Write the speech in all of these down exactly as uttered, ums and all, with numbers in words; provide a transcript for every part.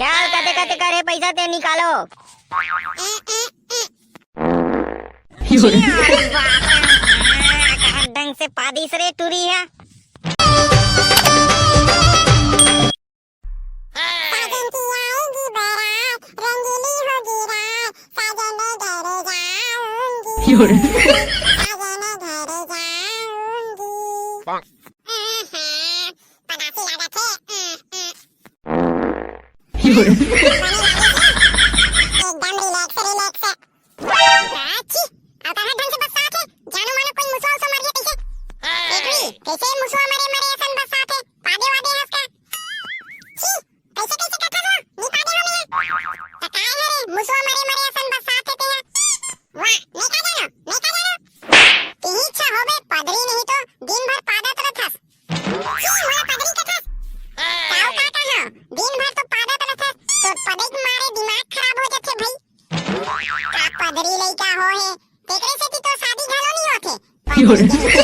चल, कते कते करे पैसा ते निकालो। अरे बाप रे, हाँ, कहाँ ढंग से पादिस रे टूरी है। साजन की आएगी बारात, रंगीली होगी रात, साजन घर जाऊंगी। साजन घर जाऊंगी। आहा, पटाखे लागत हे। एकदम relax, relax। छी, अउ कहाँ ढंग से बस साथ है, जानो मानो कोई मुसवा उसवा मर गया कैसे? ए टूरी, कैसे मुसवा मरे मरे असन बस साथ है, पादे वादे हस का? छी, कैसे कैसे कथा हो, नी पादे हो मैं। त काय है रे, मुसवा मरे मरे असन बस साथ है तेहा। वाह, मैं का जानो, मैं का जानो। तिही अच्छा होबे, पदरी नहीं तो दिन भर पादत रथस। छी, मोला पदरी कथस। ताऊ का कहा, दिन भर तो पादत रथस, तो पदई के मारे दिमाग खराब हो जाथे भाई। का पदरी लइका हो हे, तेकरे सेती तो शादी घलो नहीं होथे। पदरी के नीचे।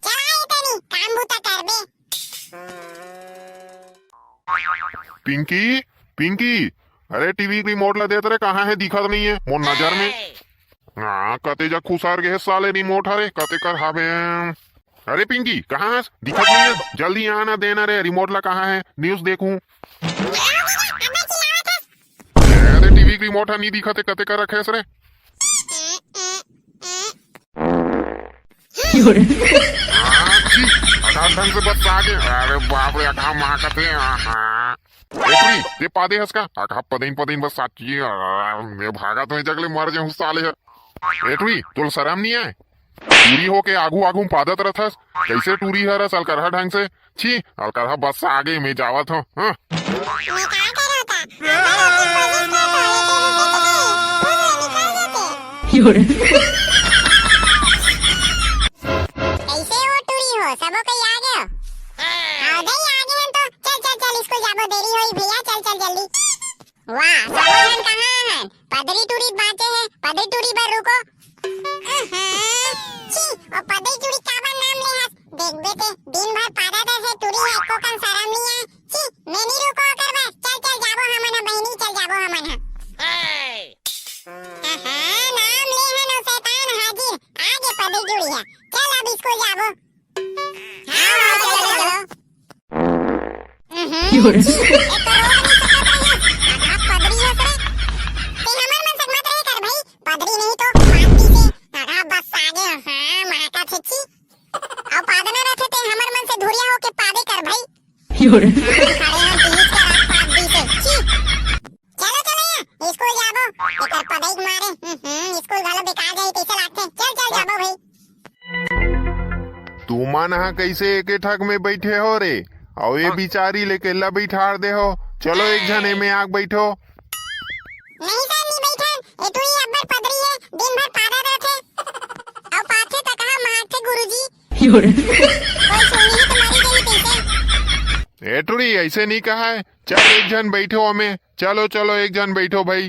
चला ए तनी, काम बूता करबे। पिंकी, पिंकी, अरे टीवी के रिमोट ला देत रे, कहाँ है, दिखत नहीं है मोर नजर में। हाँ, कते जा खुसर गे हे साले रिमोट हरे, कते कर हावे। अरे पिंकी, कहाँ हस? दिखत नहीं है, जल्दी आना देना रे, रिमोट ला कहाँ है, न्यूज़ देखूं। अरे टीवी के रिमोट ह नहीं दिखत है, कते कर रखे हस रे। हाँ, छी, अकहा ढंग से बस आगे। अरे बाप रे, अकहा महकत हे। हाँ, हाँ। ए टूरी, ते पादे हस का? अकहा पदइन पदइन बस साची। मैं भागत हूँ, जगले मर जाऊँ साले ह। ए टूरी, तोला शरम नहीं आए? टूरी होके आगू आगू पादत रथस, कैसे टूरी हरस अलकरहा ढंग से? छी, अलकरहा बस आगे, मैं जावत हूँ। हाँ। मैं का करत हूँ? अगर ओके कोशिश करत हूँ, ये टूरी के चक्कर में घुस ले निकल जाते। कैसे हो टूरी हो, सबो कहीं आ गए? हाँ, दई आ गए हैं तो चल, चल, चल, स्कूल जाबो, देरी होई भैया, चल, चल, जल्दी। वाह, सबो झन कहाँ हैं? पदरी टूरी बाँचे हैं, पदरी टूरी बर रुको। अहाँ, छी, ओ पदरी टूरी काबर नाम ले हस? देखबे ते, दिन भर पादत रथे टूरी ह, एको कन शरम नहीं आए। छी, मैं नहीं रुको ओकर बर। चल, चल, जाबो हमन ह बहिनी, चल जाबो हमन ह। अहाँ, नाम ले हन ओ शैतान हाजिर, आगे पदरी टूरी ह। चल, अब स्कूल जाबो। हाँ, हाँ, चलो, चलो। हम्म, एक तो रोक नहीं सकत रहिस, आधा पदरी हस रे। ते हमर मन संग मत रहे कर भाई, पदरी नहीं तो पाद दिसे, आधा बस आगे, हाँ, महका छे छी। अउ पादना रथे ते हमर मन से धुरिया होके पादे कर भाई। हाँ, खड़े हम पीस कर आप पाद दिसे, छी। चलो, चलो या, स्कूल जाबो। एकर पदई के मारे, हम्म, स्कूल घलो बेकार जाही, कैसे लागथे? चल, चल, जाबो भाई। तुमन ह कैसे एके ठक में बैठे हो रे? अउ ये बिचारी ले केला बैठार दे हो। चलो, एक झन एमे आग बैठो। नहीं सर, नहीं बैठन। ए टूरी अब्बड़ पदरी है, दिन भर पादत रथे। अउ पाथे त कहा मारथे गुरुजी। कोई सुनही तो मारी गई कैसे? ए टूरी, ऐसे नहीं कहा है। चल, एक झन बैठो हमें। चलो, चलो, एक झन बैठो भाई।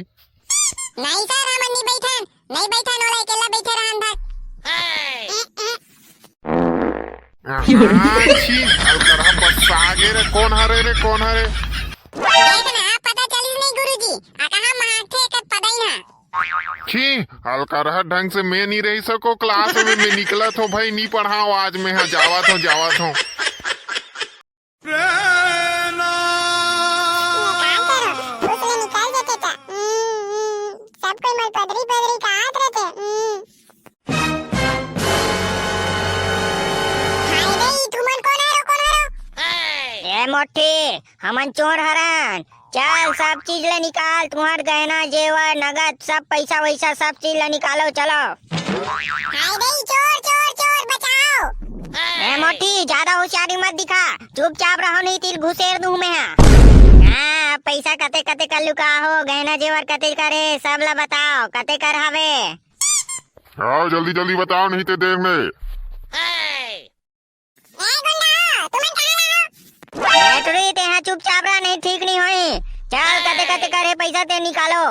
नहीं सर, हमन नहीं बैठन, नहीं बैठन, ओला अकेला बैठे रहन धक। हाँ, छी, अलकरहा बस्सा आगे रे, कौन हरे रे, कौन हरे? देख ना, पता चलिस नहीं गुरुजी, अकहा मारथे एकर पदई ना। छी, अलकरहा ढंग से मैं नहीं रह सको, क्लास में मैं निकलत हो भाई, नहीं पढ़ाओ आज मैं, हाँ, जावत हो, जावत हो। निकाल दो, उसने निकाल देते का? हम्म, हम्म, सब कोई मोर पदरी पदरी काहत रहते। हम्म। हाय रे, ई तुमन कोन हरो, कोन हरो? ए मोटी, हमन चोर हरन। चल, सब चीज ले निकाल, तुहर गहना, जेवर, नगद, सब पैसा वैसा, सब चीज ले निकालो, चलो। हाय रे, चोर, चोर, चोर, बचाओ। ए मोटी, ज्यादा होशियारी मत दिखा, चुपचाप रहो, नहीं तिल घुसेर दूं मैं हा। हाँ, पैसा कते कते कर लुका हो, गहना जेवर कते करे, सब ला बताओ, कते कर हवे। आओ, जल्दी जल्दी बताओ, नहीं ते देर में। ए गुंडा, तुमन कहाँ रहो? ए टुरी, तेहा चुपचाप रह, नहीं ठीक नहीं होई। चल, कते कते करे पैसा ते निकालो।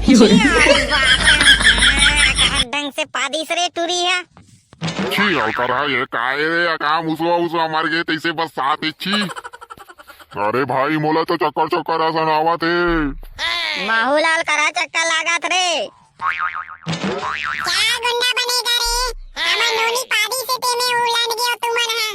अरे बाप रे, कहाँ ढंग से पादिस रे टुरी है। छी, अलकरहा ये काय रे, का मुसवा उसवा मर गए, तैसे बस साथ ही छी। अरे भाई, मोला तो चक्कर चक्कर असन आवत हे। माहूलाल करा चक्कर लागत रे। क्या गुंडा बनेगा रे? हमर नोनी पादी से तेमे उलंड गयो तुमन हा।